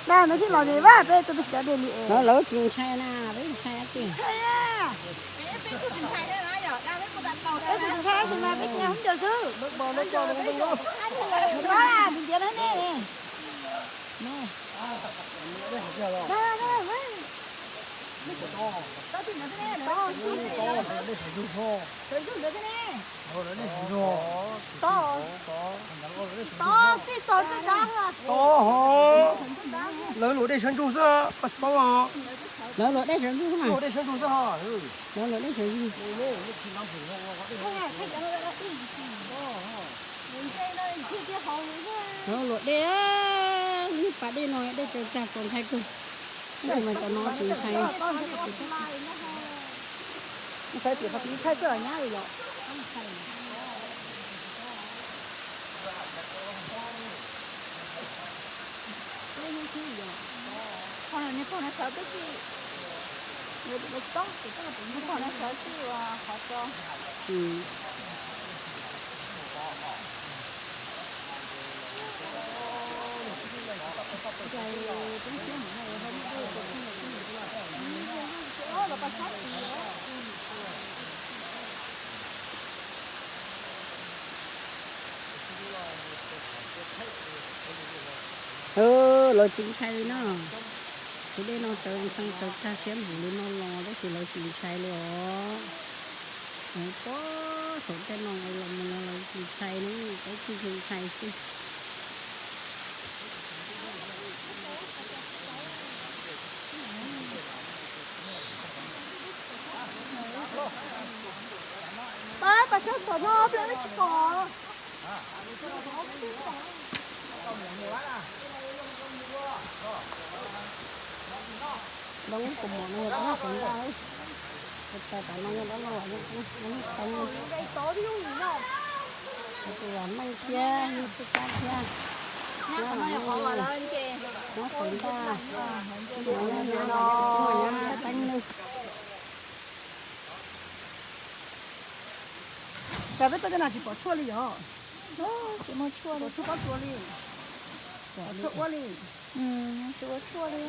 Nws thiaj los de vaj peb tus peb cov de li es. Lawv tsis ntshai na, peb ntshai tiag. Peb tus ntshai tab sis mas peb tus ntshai hub ncaws xwb. Nws ntiav na ne. Sawv ntsug ntawd thiab ne. Tod, tod, txij tod txij tod. Tod hov. Lawv luam dej sawv ntsug xwb, paub os. Lawv luam dej sawv ntsug xwb mas. Luam dej sawv ntsug xwb hos. Lawv luam dej sawv ntsug. Lawv luam dej, lub pas dej no dej tsaws tsag txaus ntshai kawg. Tab sis mas cov no tsis ntshai. Lawv tsis ntshai li no. Tus dej no tsaws ntxhee tsaws tsag siab npaum li no los tab sis lawv tsis ntshai li os. Lawv puag saum tej no los mus no lawv tsis ntshai na, peb thiaj li ntshai xwb. Pab pas sab tom no peb tsis pom. Dab laug kuv mom no yog dab laug Xeev Vaj, tus tais tom no yog dab laug Vaj Yeeb, dab laug Teeb. Tus Vaj Meej thiab yog tus Kab thiab. Nyob tom no yog qhov Vaj Yeeb, nyob Xeev Vaj, nyob Vaj Yeeb, nyob Vaj Teeb lawm. Cas peb tuaj cov no tsis pom tshuaj li yom? Tsis muaj tshuaj li, pom tshuaj pob tsuas li, pom tshuaj ua li. Tsis ua tshuaj li.